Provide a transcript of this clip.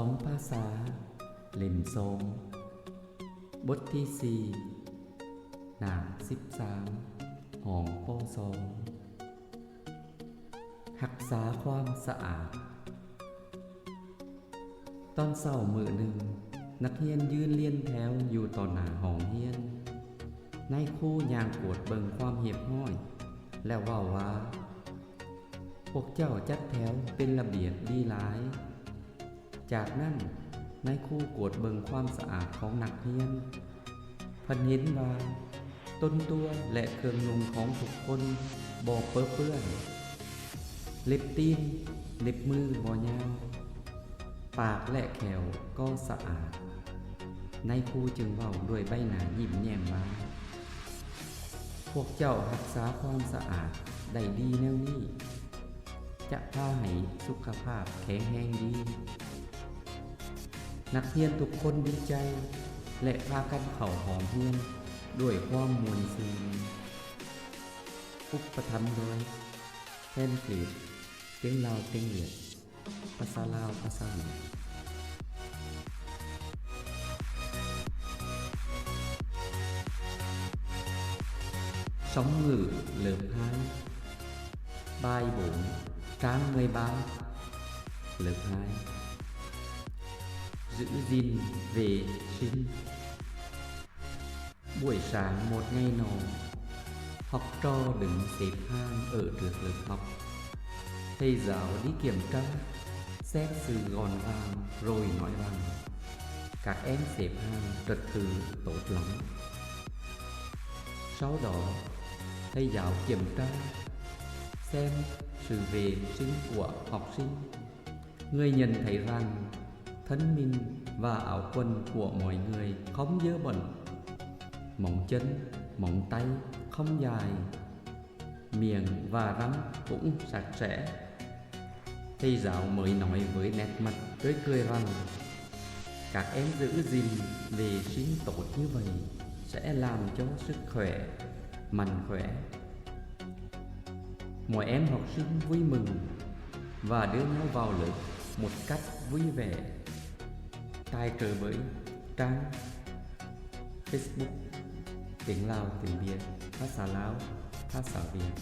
ສອງພາສາ ເຫຼັ້ມສອງ ບົດທີສີ່ ໜ້າສິບສາມ ຫ້ອງ ປ ສອງ ຮັກສາຄວາມສະອາດ. ຕອນເຊົ້າມື້ໜຶ່ງ, ນັກຮຽນຢືນລຽນແຖວຢູ່ຕໍ່ໜ້າຫ້ອງຮຽນ. ນາຍຄູຍ່າງກວດເບິ່ງຄວາມຮຽບຮ້ອຍ ແລ້ວເວົ້າວ່າ, ພວກເຈົ້າຈັດແຖວເປັນລະບຽບດີຫຼາຍ. ຈາກນັ້ນ, ນາຍຄູກວດເບິ່ງຄວາມສະອາດຂອງນັກຮຽນ. ເພິ່ນເຫັນວ່າຕົນຕົວ ແລະ ເຄື່ອງນຸ່ງຂອງທຸກຄົນບໍ່ເປິເປື້ອນ, ເລັບຕີນ, ເລັບມືບໍ່ຍາວ, ປາກ ແລະ ແຂ້ວກໍສະອາດ. ນາຍຄູຈຶ່ງເວົ້າດ້ວຍໃບໜ້າຍິ້ມແຍ້ມວ່າ, ພວກເຈົ້າຮັກສາຄວາມສະອາດໄດ້ດີແນວນີ້ ຈະພາໃຫ້ສຸຂະພາບແຂງແຮງດີ. ນັກຮຽນທຸກຄົນດີໃຈ ແລະ ພາກັນເຂົ້າຫ້ອງຮຽນດ້ວຍຄວາມມ່ວນຊື່ນ. ອຸປະຖຳໂດຍ ແພນເຟລດ ເຕັງລາວເຕັງວຽດ ພາສາລາວພາສາຫວຽດ. ສອງມື້ເລີກຮາຍ, ບ່າຍໂມງ ກາງເມື່ອຍບ່າຍ ເລີກຮາຍ. Giữ gìn vệ sinh. Buổi sáng một ngày nọ, học trò đứng xếp hàng ở trước lớp học. Thầy giáo đi kiểm tra, xem sự gọn gàng rồi nói rằng, các em xếp hàng trật tự tốt lắm. Sau đó, thầy giáo kiểm tra xem sự vệ sinh của học sinh. Người nhận thấy rằng thân mình và áo quần của mọi người không dơ bẩn, móng chân, móng tay không dài, miệng và răng cũng sạch sẽ. Thầy giáo mới nói với nét mặt tươi cười rằng, các em giữ gìn vệ sinh tốt như vậy sẽ làm cho sức khỏe, mạnh khỏe. Mọi em học sinh vui mừng và đưa nhau vào lớp một cách vui vẻ. Tài trợ bởi trang Facebook Tiếng Lào Tiếng Việt, ພາສາລາວ ພາສາຫວຽດ.